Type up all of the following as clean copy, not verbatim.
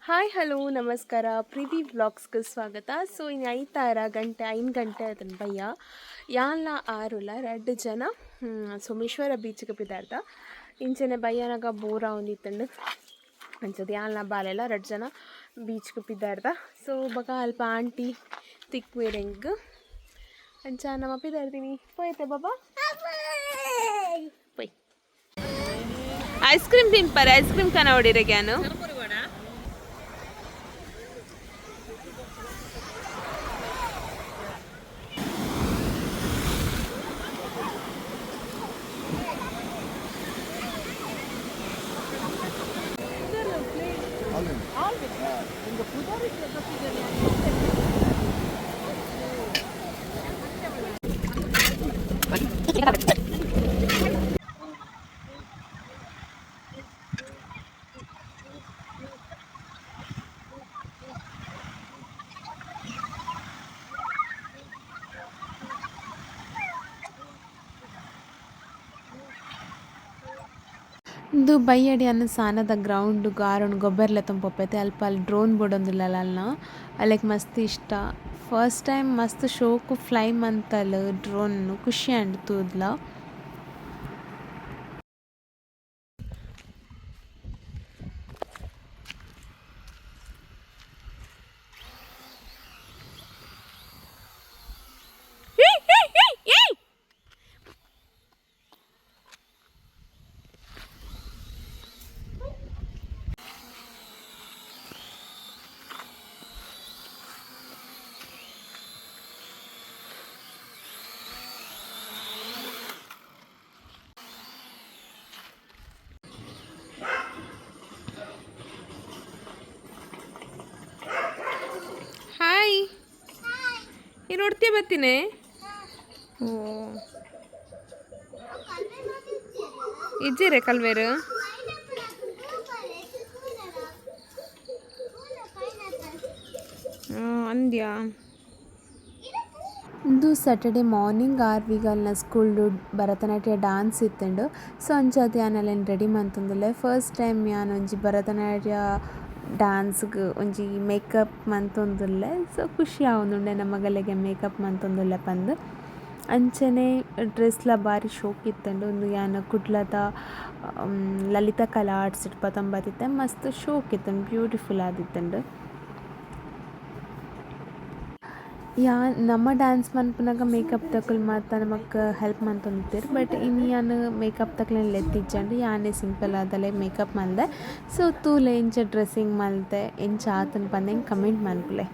Hi hello ನಮಸ್ಕಾರ, ಪ್ರೀತಿ ವ್ಲಾಗ್ಸ್ಗೆ ಸ್ವಾಗತ. ಸೊ ಇನ್ನು ಐತಾರ ಗಂಟೆ 5 ಗಂಟೆ ಅದನ್ನ ಬಯ್ಯ ಯಾನ್ಲ ಆರುಲ 2 ಜನ ಸೋಮೇಶ್ವರ ಬೀಚ್ಗೆ ಪಿದಾರ್ದ. ಇಂಚನೆ ಬಯ್ಯನಾಗ ಬೋರ ಒಂದಿತ್ತಂಡು ಅಂಚದ ಯಾನ್ಲ ಬಾಲೆಲ್ಲ 2 ಜನ ಬೀಚ್ಗೆ ಪಿದಾರ್ದ. ಸೊ ಬಗ ಅಲ್ಪ ಆಂಟಿ ತಿಕ್ವೇರೆಂಗ್ ಅಂಚ ನಮ್ಮ ಪಿದಾರ್ದಿನಿ ಪೋಯ್ತೆ ಬಾಬಾ ಪೊಯ್. Ice cream ತಿನ್ಪಾರೆ, ice cream Kannada ಹೊಡಿರೆ can. ಇಂದು ಬಯ್ಯಡಿ ಅನ್ನ ಸಾನದ ಗ್ರೌಂಡ್ ಗಾರುಣ್ ಗೊಬ್ಬರ್ಲೆ ತೊಂಪೊಪ್ಪೈತೆ. ಅಲ್ಪ ಅಲ್ಲಿ ಡ್ರೋನ್ ಬೋಡೊಂದುಲ್ಲ ಅಲ್ನ, ಅಲೆಗ್ ಮಸ್ತ್ ಇಷ್ಟ. ಫಸ್ಟ್ ಟೈಮ್ ಮಸ್ತ್ ಶೋಕು ಫ್ಲೈ ಮಂತಲ್ ಡ್ರೋನ್, ಖುಷಿ ಆಂಡ್ ತೂದ್ಲ. ಹಾಯ್, ನೀನು ಉಡ್ತೀಯ ಬತ್ತೀನಿ. ಓ ಇಜ್ಜಿರೆ ಕಲ್ವೇರು. ಅಂದ್ಯಾ. ಇಂದು ಸ್ಯಾಟರ್ಡೆ ಮಾರ್ನಿಂಗ್ ಆರ್ವಿಗಲ್ನ ಸ್ಕೂಲ್ ಭರತನಾಟ್ಯ ಡಾನ್ಸ್ ಇತ್ತುಂಡು. ಸೊ ಅಂಚಾದ್ ಯಾನ್ ಅಲೆನ್ ರೆಡಿ ಮಂತೊಂದುಲ್ಲೆ. ಫಸ್ಟ್ ಟೈಮ್ ಯಾನ್ ಒಂಜಿ ಭರತನಾಟ್ಯ ಡಾನ್ಸ್ಗ್ ಒಂಜಿ ಮೇಕಪ್ ಮಂತೊಂದುಲ್ಲೆ. ಸೊ ಖುಷಿ ಆವೊಂದುಂಡೆ ನಮ್ಮ ಮಗಲೆಗೆ ಮೇಕಪ್ ಮಂತೊಂದುಲ್ಲೆ ಪಂದ್. ಅಂಚನೆ ಡ್ರೆಸ್ಲ ಬಾರಿ ಶೋಕ್ ಇತ್ತುಂಡು. ಉಂದು ಯಾನ್ ಕುಡ್ಲದ ಲಲಿತಾ ಕಲಾ ಆರ್ಟ್ಸ್ ಪತೊಂಬತ್ತಿತ್ತೆ. ಮಸ್ತ್ ಶೋಕ್ ಇತ್ತುಂಡು, ಬ್ಯೂಟಿಫುಲ್ ಆದಿತ್ತುಂಡು. ಯಾನ್ ನಮ್ಮ ಡ್ಯಾನ್ಸ್ ಮನ್ಪುನಗ ಮೇಕಪ್ ದಕುಲು ಮಾತ ನಮಕ್ ಹೆಲ್ಪ್ ಮಂತೊಂದಿತ್ತೆರ್. ಬಟ್ ಇನಿ ಯಾನ್ ಮೇಕಪ್ ದಕ್ಲೆನ್ ಲೆತ್ತಿಜ್ಜಂಡ್, ಯಾನೆ ಸಿಂಪಲ್ ಆದಲೆ ಮೇಕಪ್ ಮಲ್ದೆ. ಸೊ ತೂಲೆ ಎಂಚ ಡ್ರೆಸ್ಸಿಂಗ್ ಮಲ್ತೆ, ಎಂಚ ಆತುಂಡು ಪಂದ್ ಎಂಕ್ ಕಮೆಂಟ್ ಮನ್ಪುಲೆ.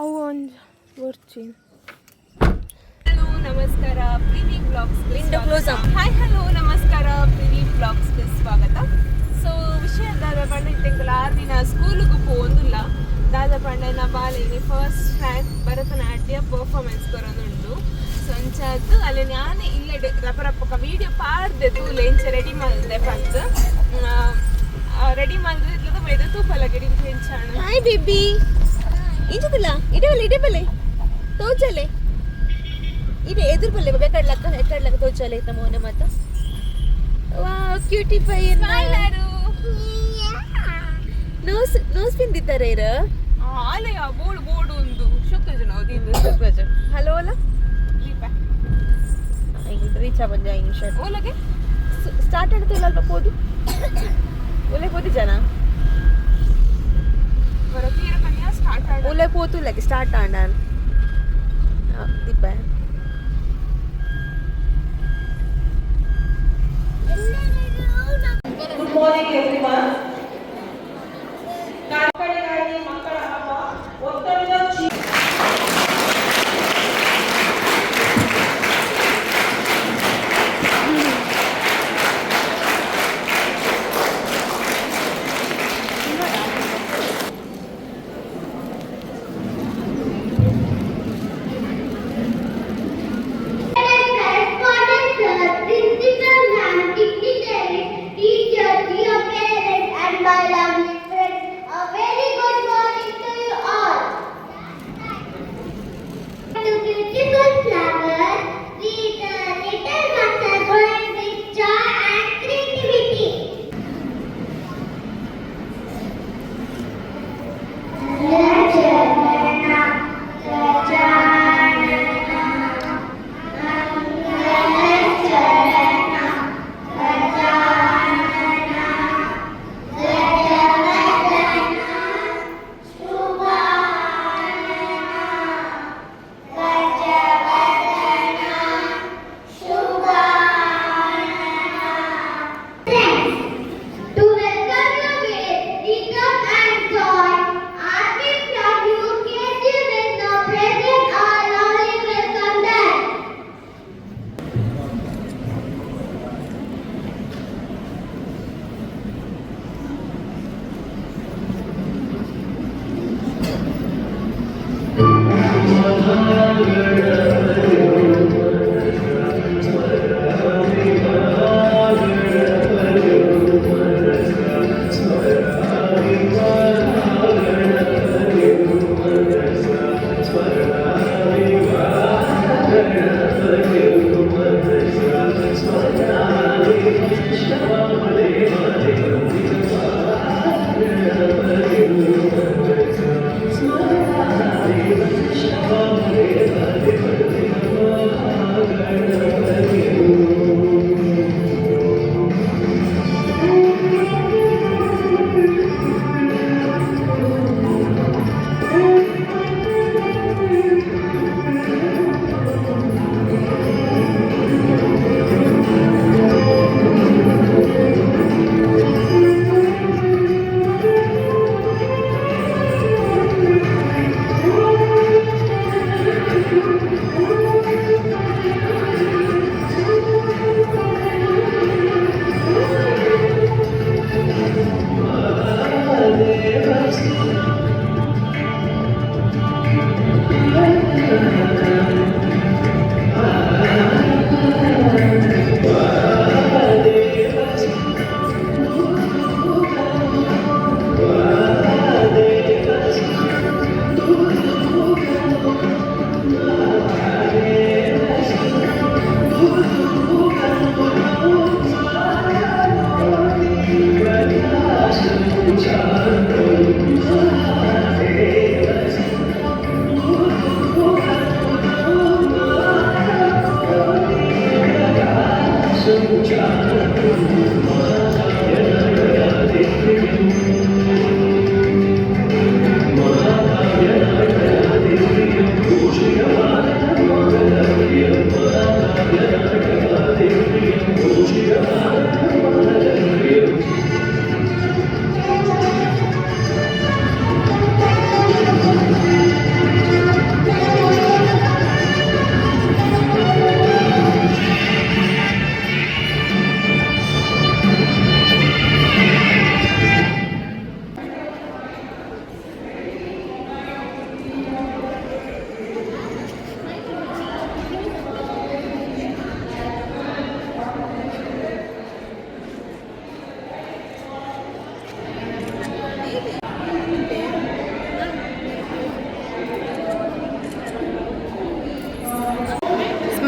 ಅವು ಒಂದು ಬರ್ಚಿ. ಹಲೋ, ನಮಸ್ಕಾರ, ಪ್ರೀತಿ ಬ್ಲಾಗ್ಸ್. ಹಾಯ್, ಹಲೋ, ನಮಸ್ಕಾರ, ಪ್ರೀತಿ ಬ್ಲಾಗ್ಸ್ಗೆ ಸ್ವಾಗತ. ಸೊ ವಿಷಯ ದಾದ ಪಂಡ, ಇತ್ತೆಂಕುಲು 6 ದಿನ ಸ್ಕೂಲಿಗೆ ಪೋಂದುಲ್ಲ. ದಾದ ಪಂಡ, ನಾ ಬಾಲೆಗೆ ಫಸ್ಟ್ ಟೈಮ್ ಭರತನಾಟ್ಯ ಪರ್ಫಾರ್ಮೆನ್ಸ್ ಕೊರೊಂದುಂಡು. ಸೊ ಅಂಚಾದ್ ಅಲ್ಲಿ ನಾನು ಇಲ್ಲಡೆ ರಪ ರಪಕ ವೀಡಿಯೋ ಪಾಡ್ದೆ. ತೂಲೆ ಇಂಚ ರೆಡಿ ಮಲ್ದೆ. ಫಸ್ಟ್ ರೆಡಿ ಮಲ್ದೆ ಇಲ್ಲದ ಬೈದ ತೂಪಲ ಗಿಡಿ ಎಂಚಾಣ. Hi baby, ಇಂಚದಿಲ್ಲ. ಇಡೇ ಬಲ್ಲೆ, ಇಡೇ ಬಲ್ಲೆ, ತೋಚಲೆ. ಇದೆ ಎದುರು ಬಲ್ಲೆ, ಬೇಕಾಡ್ಲಕ್ಕ ಎಕ್ಕಡ್ಲಕ್ಕ ತೋಚಲೆ ಇತ್ತ ಮೋನೆ ಮಾತ. Wow, cutie pie. Nose nose pin ದಿತ್ತಾರೆ ಇರ. ಆಲಯ ಬೋಡು ಬೋಡು ಒಂದು ಶುಕ್ರಜನ ಓದಿಂದು. ಹಲೋ ಅಲ್ಲ. ದೀಪ. ರೀಚ್ ಬಂದೆ 5 ನಿಮಿಷ. ಓಲಗೆ. ಸ್ಟಾರ್ಟ್ ಆಡ್ತಿಲ್ಲ ಅಲ್ಪ ಪೋದು ಒಲೆ ಪೋತಿ ಜನ. ಬರತೀರ ಕನ್ಯಾ ಸ್ಟಾರ್ಟ್ ಆಡ. ಒಲೆ ಪೋತು ಲೈಕ್ ಸ್ಟಾರ್ಟ್ ಆಂಡ ದೀಪ. Good morning, everyone. ಮಕ್ಕಳಿಗಾಗಿ ಮಕ್ಕಳ ಹಬ್ಬ ಒತ್ತಡದ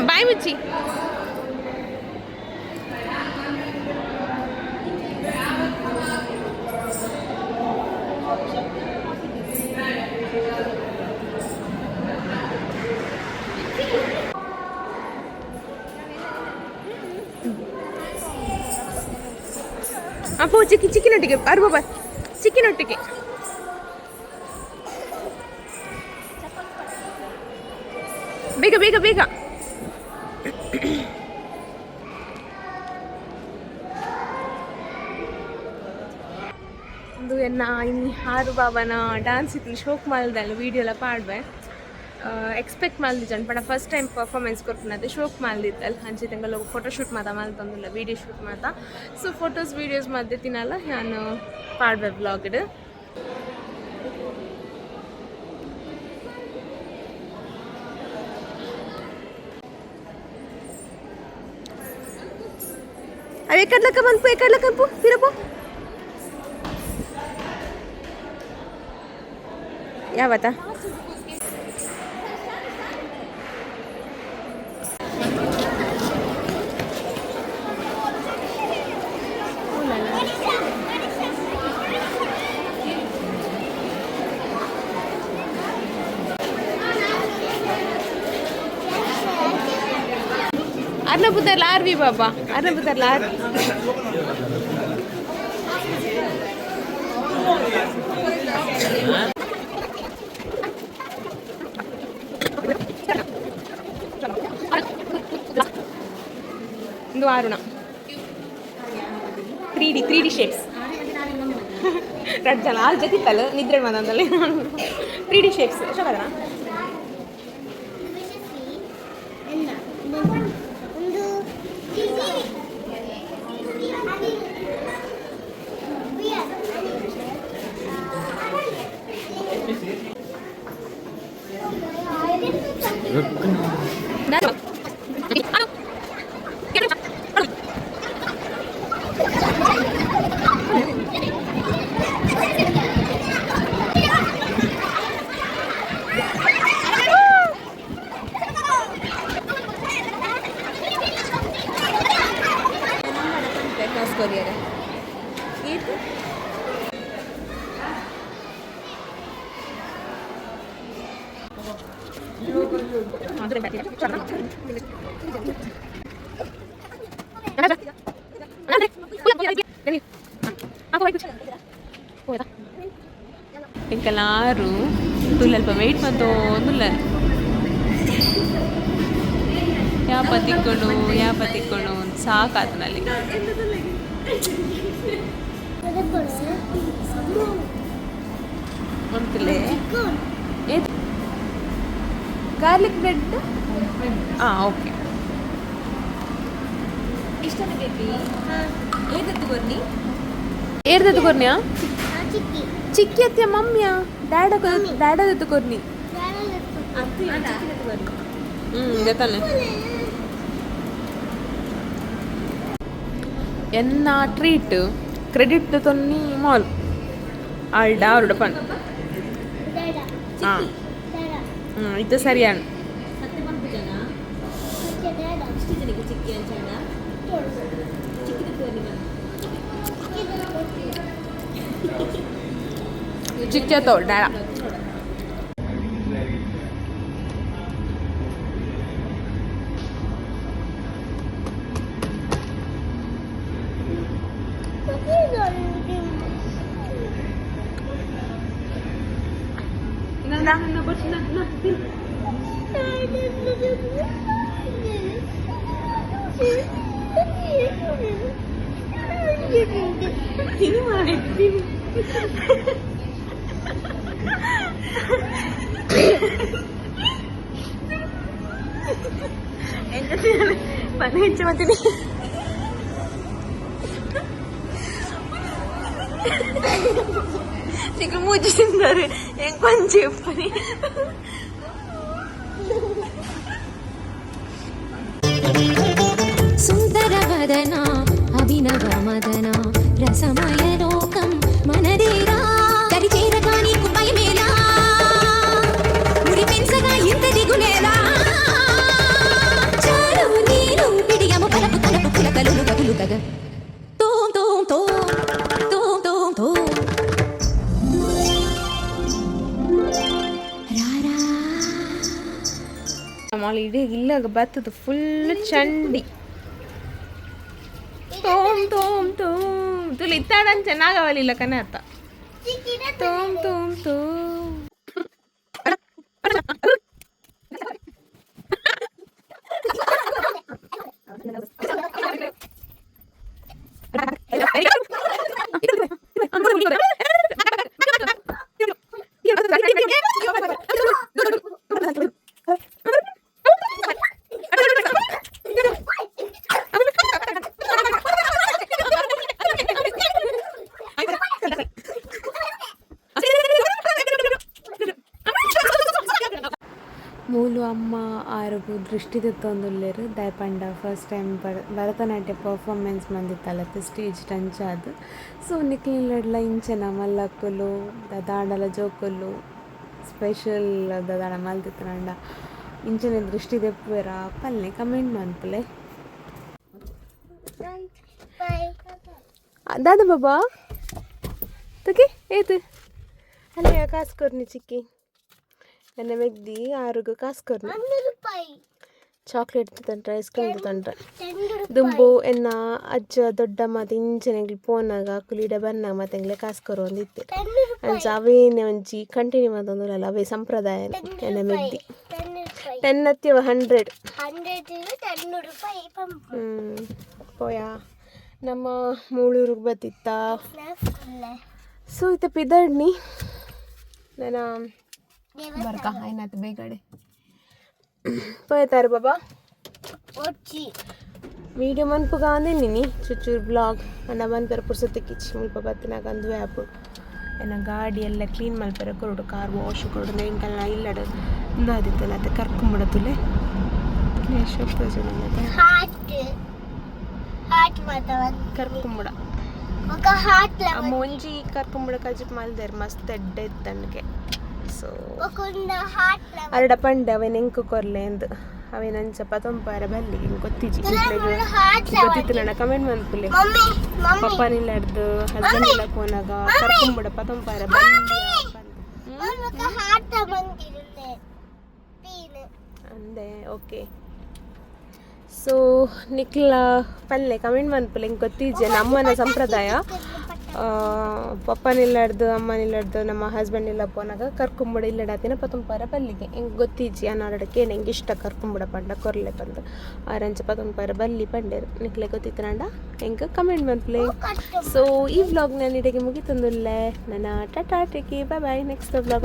ಬಾಯ್ ಮುಚ್ಚಿ. ಅಪ್ಪು, ಚಿಕ್ಕಿ ಚಿಕ್ಕಿನೊಟ್ಟಿಗೆ ಅರ್ಬ ಬಾ, ಚಿಕ್ಕಿನೊಟ್ಟಿಗೆ. ಬೇಗ ಬೇಗ ಬೇಗ. ಒಂದು ಎನ್ನ ಇನ್ನು ಹಾರು ಬಾಬನ ಡಾನ್ಸ್ ಇತ್ತು, ಶೋಕ್ ಮಾಲ್ದಲ್ಲ ವೀಡಿಯೋ ಎಲ್ಲ ಪಾಡ್ವೆ. ಎಕ್ಸ್ಪೆಕ್ಟ್ ಮಲ್ದಿಜನ್ ಪಂಡ ಫಸ್ಟ್ ಟೈಮ್ ಪರ್ಫಾರ್ಮೆನ್ಸ್ ಕೊರ್ಪುನತೆ ಶೋಕ್ ಮಲ್ದಿತ್ತಲ್ಲ. ಅಂಚೆ ತಂಗಲ ಫೋಟೋ ಶೂಟ್ ಮಾತ ಮಲ್ತೊಂದುಲ್ಲ, ವೀಡಿಯೋ ಶೂಟ್ ಮಾತ. ಸೊ ಫೋಟೋಸ್ ವೀಡಿಯೋಸ್ ಮಧ್ಯೆ ತಿನ್ನಲ್ಲ ನಾನು ಪಾಡ್ವೆ ವ್ಲಾಗ್ಡ್. ಅವು ಎಕ್ಕಡ್ಲಕ್ಕ ಮನ್ಪು, ಎಕ್ಕಡ್ಲಕ್ಕ ಕಂಪು ಪಿರಪು ಯಾವತ್ತ. ಅರ್ನ ಪುತ್ತರ್ಲ ಆರ್ವಿ ಬಾಬಾ, ಅರ್ನ ಪುತ್ತರ್ಲ ಆರ್ವಿ. ಒಂದು Aruna 3D shapes. ರಡ್ ಜನ ಆರು ಜೊತೆ ಇತ್ತಲ್ಲ ನಿದ್ರೆ ಬಂದಲ್ಲಿ 3D shapes ಶೋಕದನ. ಎಂಕಲಾರು ತುಲ್ಲಲ್ಪ ವೆಯ್ಟ್ ಮಂತೊಂದುಲ್ಲ. ಯಾಪ ತಿಕ್ಕೊಂಡು ಯಾಪ ತಿಕ್ಕೊಂಡು ಸಾಕಾತನಲ್ಲಿ. ಒಂತಲೇ ಗಾರ್ಲಿಕ್ ಬ್ರೆಡ್. ಹಾಂ, ಓಕೆ. ಇಷ್ಟನೇ ಬೇಬಿ. ಏದತ್ತು ಕೊರ್ನಿ? ಏರ್ದತ್ತು ಕೊರ್ನಿಯಾ? ಚಿಕ್ಕಿ ಅತ್ತಿಯ ಮಮ್ಮಿಯ ಡ್ಯಾಡ ಡ್ಯಾಡದತ್ತು ಕೊರ್ನಿ. ಹ್ಞೂ, ಗೊತ್ತಾನೆ. ಎನ್ನ ಟ್ರೀಟ್ ಕ್ರೆಡಿಟ್ ತೊನ್ನಿ ಮಾಲ್ ಆಲ್ಡ ಅವರುಡ ಪನ್. ಹಾಂ ಹ್ಞೂ, ಇದು ಸರಿಯಾಣ. ಚಿಕ್ಕಿ ತೋ ಡ್ಯಾಡ. ಪನ್ನ ಮಂತೀನಿ నీకు మూజి తింటారు ఇంకొంచెం చెప్పని. సుందరవదన అభినవ మదన రసమయ లోకం మనదేరా. దరి చేరగా నీకు భయమేలా, మురిపెంచగా ఇంత దిగులేలా. చాలు నీరు పిడియము పలపు తలపు పులకలు గగులు గగ తోం తోం తోం తోం తోం తోం రారా. ಮಾಲ್ ಇಡೀ ಇಲ್ಲಾಗ ಬತ್ತದ ಫುಲ್ ಚಂಡಿ. ತೋಮ್ ತೋಮ್ ತೋಮ್ ತುಲಿ ಇತ್ತಾಡನ್ ಚೆನ್ನಾಗವಲಿಲ್ಲ ಕನೆ ಅತ್ತ. ತೋಮ್ ತೋಮ್ ತೋಮ್. ಮೂಲು ಅಮ್ಮ ಆರುಗು ದೃಷ್ಟಿ ದೆತ್ತೊಂದುಲ್ಲೆರ್ ದಾಯೆ ಪಂಡ ಫಸ್ಟ್ ಟೈಮ್ ಭರತನಾಟ್ಯ ಪರ್ಫಾರ್ಮೆನ್ಸ್ ಮಂದಿತ್ತಲತ್ತ ಸ್ಟೇಜ್ ಟಂಚಾದ್. ಸೊ ನಿಕ್ಲೆಡ್ಲ ಇಂಚೆನ ಮಲ್ಲಕ್ಕುಲು ದಾದಾಂಡಲ ಜೋಕುಲು ಸ್ಪೆಷಲ್ ದಾದಾಂಡ ಮಲ್ತಿತ್ತುಂಡ ಇಂಚನೆ ದೃಷ್ಟಿ ದೆಪ್ಪುವೆರ ಪಲ್ಲೆ ಕಮೆಂಟ್ ಮನ್ಪುಲೆ. ದಾದ ಬಾಬಾ ತುಕೆ ಏತು ಅಲ್ಲೇ ಕಾಸು ಕೊರ್ನಿ ಚಿಕ್ಕಿ ಎನ್ನ ಮೆಗ್ದಿ ಆರುಗು ಕಾಸು ಕೊರ್ನಿ ಚಾಕ್ಲೇಟ್ ತಂಟ್ರೆ, ಐಸ್ ಕ್ರೀಮ್ ತಂಟ್ರೆ. ದುಂಬು ಎನ್ನ ಅಜ್ಜ ದೊಡ್ಡಮ್ಮ ಇಂಚನೆ ಪೋನಾಗ ಅಕುಲು ಬನ್ನಾಗ ಮತ್ತೆ ಎಂಗ್ಲೆ ಕಾಸು ಕೊರು ಒಂದಿತ್ತೆ. ಅಂಚ ಅವೇನೆ ಒಂಜಿ ಕಂಟಿನ್ಯೂ ಮಂತೊಂದುಲ್ಲಲ್ಲ ಅವೇ ಸಂಪ್ರದಾಯ ಎನ್ನ ಮೆಗ್ದಿ. 10 ಅತ್ಯವ 100. ಪೋಯಾ ನಮ್ಮ ಮೂಳೂರಿಗೆ ಬತ್ತಿತ್ತ. ಸೊ ಇತ್ತ ಪಿದಡ್ನಿ ನನ್ನ ಬರ್ಕ ಆಯ್ನಾತು ಬೇಗಡೆ ಪೋಯ್ತಾರ ಬಾಬಾ. ವೀಡಿಯೋ ಮನ್ಪುಗ ಅಂದಿನಿ ಚುಚ್ಚೂರು ಬ್ಲಾಗ್ ಅನ್ನ ಮನ್ಪೆರ ಪುರ್ಸೊತ್ತಿಕ್ಕಿಚ್ಚಿ ಮುಲ್ಪ ಬತ್ತಿನಾಗ ಅಂದುವೆ ಆಪುಂಡು. ಎನ್ನ ಗಾಡಿ ಎಲ್ಲ ಕ್ಲೀನ್ ಮಲ್ಪೆರ ಕೊರಡು, ಕಾರ್ ವಾಶ್ ಕೊರಡು. ಎಂಕಲ್ನ ಇಲ್ಲಡು ಇಂದಾದಿತ್ತಲ್ಲ ಅತ್ತೆ ಕರ್ಕೊಂಬಿಡತುಲೆ. ಕರ್ಕೊಂಬಿಡ ಅಮ್ಮ ಒಂಜಿ ಕರ್ಕೊಂಬಿಡ ಕಜಿಪ್ ಮಲ್ದೇರ್ ಮಸ್ತ್ ಎಡ್ಡೆ ಇತ್ತನ್ಗೆ. ಸೊ ಅರಡ ಪಂಡೆ ಅವೇನು ಎಂಕು ಕೊರ್ಲೆ ಅಂದ್ ಅವೇನು ಅಂಚ ಪತೊಂಪಾರ ಬಲ್ಲಿ ಎಂಕ್ ಗೊತ್ತಿಜ್ಜಿ. ಗೊತ್ತಿತ್ತು ನನ್ನ ಕಮೆಂಟ್ ಮನ್ಪುಲೆ. ಪಪ್ಪನಿಲ್ಲಡ್ದು ಹಸ್ಬೆಂಡ್ ಇಲ್ಲ ಪೋನಾಗ ಕರ್ಕೊಂಬಿಡ ಪತೊಂಪಾರ ಬಲ್ಲಿ ಅಂದೆ. ಓಕೆ, ಸೊ ನಿಕ್ಲ ಪಲ್ಲೆ ಕಮೆಂಟ್ ಮನ್ಪುಲೆ. ಎಂಕ್ ಗೊತ್ತಿಜ್ಜೆ ನಮ್ಮನ ಸಂಪ್ರದಾಯ ಪಪ್ಪನಿಲ್ಲಡ್ದು ಅಮ್ಮನಿಲ್ಲಡ್ದು ನಮ್ಮ ಹಸ್ಬೆಂಡ್ ಇಲ್ಲ ಪೋನಾಗ ಕರ್ಕೊಂಬಿಡ ಇಲ್ಲಡಾತಿನ ಪತೊಂಪಾರ ಬಲ್ಲಿಗೆ. ಎಂಕ್ ಗೊತ್ತಿಜ್ಜಿ ಅನ್ನಾಡಕ್ಕೆ ಎಂಕ್ ಇಷ್ಟ ಕರ್ಕೊಂಬಿಡ ಪಂಡ ಕೊರ್ಲೆ ಪಂದ್ ಆರಂಚ ಪತೊಂಪಾರ ಬಲ್ಲಿ ಪಂಡೇರು. ನಿಕ್ಲೆ ಗೊತ್ತಿತ್ತನಂಡ ಎಂಕ್ ಕಮೆಂಟ್ ಮನ್ಪುಲೆ. ಸೊ ಈ ವ್ಲಾಗ್ ನಾನು ಇಡೆಗೆ ಮುಗಿತಂದುಲ್ಲೆ. ನನ್ನ ಟಾಟಾ ಟೇಕಿ ಬಾಯ್ ಬಾಯ್. Next vlog.